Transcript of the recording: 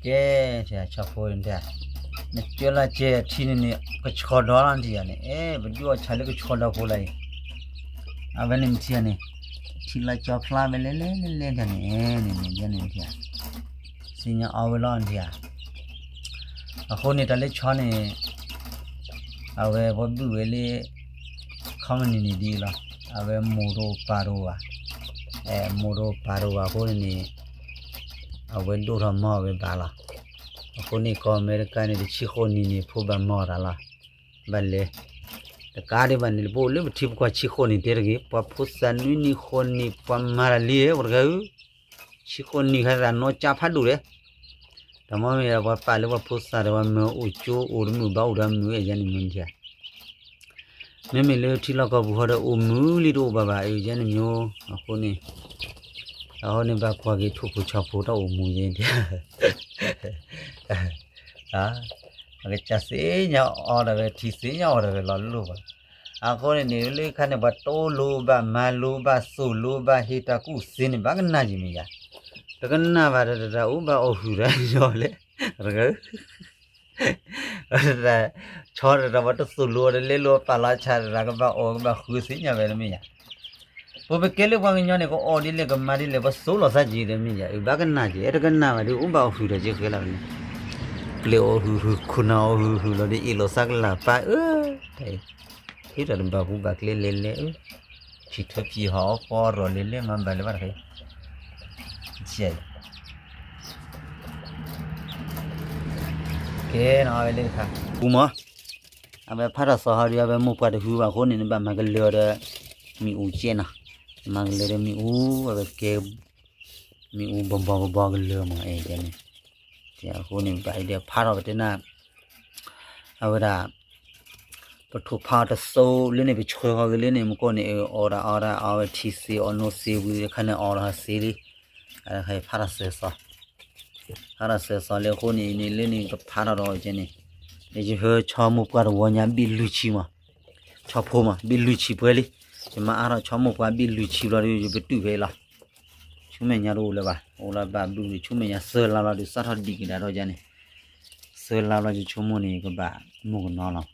ကဲ ထံၣ်ဧါ ဆီဖိန့ၣ်ထံၣ်ဧါ, နကၢလီၤစဲးထံန့ၣ်န့ၣ် ကဆီဒီလီၤနထံၣ်ဧါန့ၣ်, အဲ ပဒုးအီၣ်ဆၣ်လၢကဆီဒီဖိလီၤအံၤ, အဝဲန့ၣ်မ့ၢ်ထံၣ်ဧါန့ၣ်, ထံၣ်လီၤကၠီဖျါဝဲလဲၣ်လဲၣ်လဲၣ်လဲၣ်ထံၣ်န့ၣ်, အဲ န့ၣ်န့ၣ်ဒ်န့ၣ်ထံၣ်ဧါ, စံၣ်ညီၣ်အီဝဲလီၤနထံၣ်ဧါ, အဃိန့ၣ် တၢ်လၢဆီန့ၣ် အဝဲပှၤဘုၣ်ဝဲလၢ ခီမနံၤန့ၣ်ဒ်လီၤ, အဝဲမိၢ်တအိၣ်ပၢ်တအိၣ်ဘၣ်, အဲ မိၢ်တအိၣ်ပၢ်တအိၣ်ဘၣ်အဃိန့ၣ် အဝဲဒိၣ်ထီၣ်မီၢ်ဝဲဘၣ်လီၤ. အဃိန့ၣ် ကီၢ်အမဲရကၤန့ၣ် တဆံဃိးနံၣ်န့ၣ် ဖိဘၣ်မီၢ်တၢ်လီၤ. ဘၣ်လဲၤ တကးဒံးဘၣ်န့ၣ် ပအိၣ်လၢပထံပကီၢ်ဆံဃိးနံၣ်တဲတဂ့ၤ, ပှၤဖိသၣ်နွံနံၣ်ဃိးနံၣ် ပှၤမၤတၢ်လံ ပှၤတဂၤဧၢ, ဆံဃိးနံၣ်ခါသးနီၢ်ကၠါဖးဒိၣ်လဲၣ်. တၢ်မ့ၢ်မ့ၢ်ဒီး ပှၤပာ်လၢပှၤဖိသၣ်ဒီး ပှၤမၢအိၣ်ကၠိအိၣ်တမုာ်ဘၣ်အိၣ်ဒီးမုာ်ဝဲယဲန့ၣ်မ့ၢ်ထံၣ်ဧါ, မ့မ့ၢ်လၢထံလီၢ်ကီၢ်ပူၤဃီဒီး အိၣ်မုာ်လံတအိၣ်ဘၣ်ဘၣ် အယဲန့ၣ်မ့ၢ်, အဃိန့ၣ် အဃိန့ၣ် ဘၣ်ကွၢ်က့ၤထိၣ်ဖိဆီဖိတၢ်အိၣ်မူယဲန့ၣ်, အကစၢ်သ့ၣ်ညါအီၣ်တၢ်ဝဲ ထံသ့ၣ်ညါအီၣ်တၢ်ဝဲလီၤလိၣ်ဘၣ်. အဃိန့ၣ်န့ၣ် လၢခါန့ၣ် ပှၤတိလိဘၣ်မၤလိဘၣ် သိၣ်လိဘၣ် ဟ့ၣ်တၢ်ကူၣ်သ့န့ၣ် ဘၣ်ကနၣ်ယံၤမ့ၢ်ယၤ, တကနၣ်ဘၣ်တၢ်တၢ်အိၣ်ဘၣ်အီၣ်ဟုၣ်တၢ်ညီလဲၣ်, တဂၤ ဆီတရၢ်ပှၤတသိၣ်လိအီၤတလဲလိာ်ပာ်လီၤဆၣ်တရၢ် ကဘၣ်အီၣ်ကဘၣ်ဃုသ့ၣ်ညါဝဲလၢမ့ၢ်ယၤ, ပပကဲလၢပှၤကညီန့ၣ် ကအီၣ်ဒ်လဲၣ်ကမၤဒ်လဲၣ် ပသိၣ်လိာ်သးက့ၤဒီးမ့ၢ်ယၤ အဘၣ်ကနၣ်က့ၤ အဲတကနၣ်ဘၣ်ဒီးအိၣ်ဘၣ်အီၣ်ဟုၣ်တၢ်က့ၤဃဲလီၤန့ၣ်, ပျဲအီၣ်ဟုၣ်ဟုၣ် ခိၣ်နၢ်အီၣ်ဟုၣ်ဟုၣ်လီၤဒီး အ့ၣ်လိာ်သးကလၢ်ပၢ်အၢ, ဟ့ၣ်တၢ်တဘၣ်ပူၤဘၣ်ကျဲလဲၤလဲၤအၢ, ထံထၢဖံဟီအီၣ်ပီၢ်ရီၣ်လဲၤလဲၤမၤဘၣ်လၢၤဘၣ်တခါ, ကဲနီၤ အဝဲလၢတခါ ပူမီၤ, အဝဲဖးထီၣ်စီၤဟီဒီး အဝဲမိၢ်ပှၢ်တဟုဘၣ်အဃိန့ၣ် နဘၣ်မၤကလၢၤအီၤဒီး မ့ၣ်အူကဲနီၤ, မၤကလၢၤဒီးမ့ၣ်အူ အဝဲကဲ မ့ၣ်အူဘီဘီကဘီကလၢၤမး အဲၣ်န့ၣ်, အဃိန့ၣ် ဘၣ်အံၤဒီးဖးထီၣ်ပတဲနၤ အဝဲဒၣ် ပထိၣ်ဖးအီၤတစိၤလၢန့ၣ် ပဆှၢဃီၤက့ၤလၢန့ၣ် မူကီၢ်န့ၣ် အီၣ်ဒၣ်အီဒၣ် အီဝဲထံသ့အီၣ်နိသ့ဝံၤတခါန့ၣ် အီၣ်ဒီးဟးသ့လံ, ဖးထီၣ်စၢၤစီၤ, ဖးထီၣ်စၢၤစီၤလၢအဃိန့ၣ်န့ၣ် လၢန့ၣ်ကဖးထီၣ်ဒီးကဲန့ၣ်, ယဟၢဆီမိၢ်ပှၢ်တဝီညါဘ့ၣ်လွံၢ်ဆံမး, ဆီဖိမး ဘ့ၣ်လွံၢ်ဆံပှဲၤလံ, ယမၤအါထီၣ်ဆီမိၢ်ပှၢ်ဘ့ၣ်လွံၢ်ဆံဘျီဒီး ယပတုာ်ဖဲအံၤလီၤ. ဆူမဲာ်ညါတအိၣ်လၢၤဘၣ် အိၣ်လၢဘၣ်ဘုဂ့ၤ ဆူမဲာ်ညါစၢၤလါလီၤဒီး စးထီၣ်ဒံးကဒါဒီးယၤန့ၣ်, စၢၤလါလီၤယဆိကမိၣ်န့ၣ် ကဘၣ်မုၢ်ကနီၤလီၤ.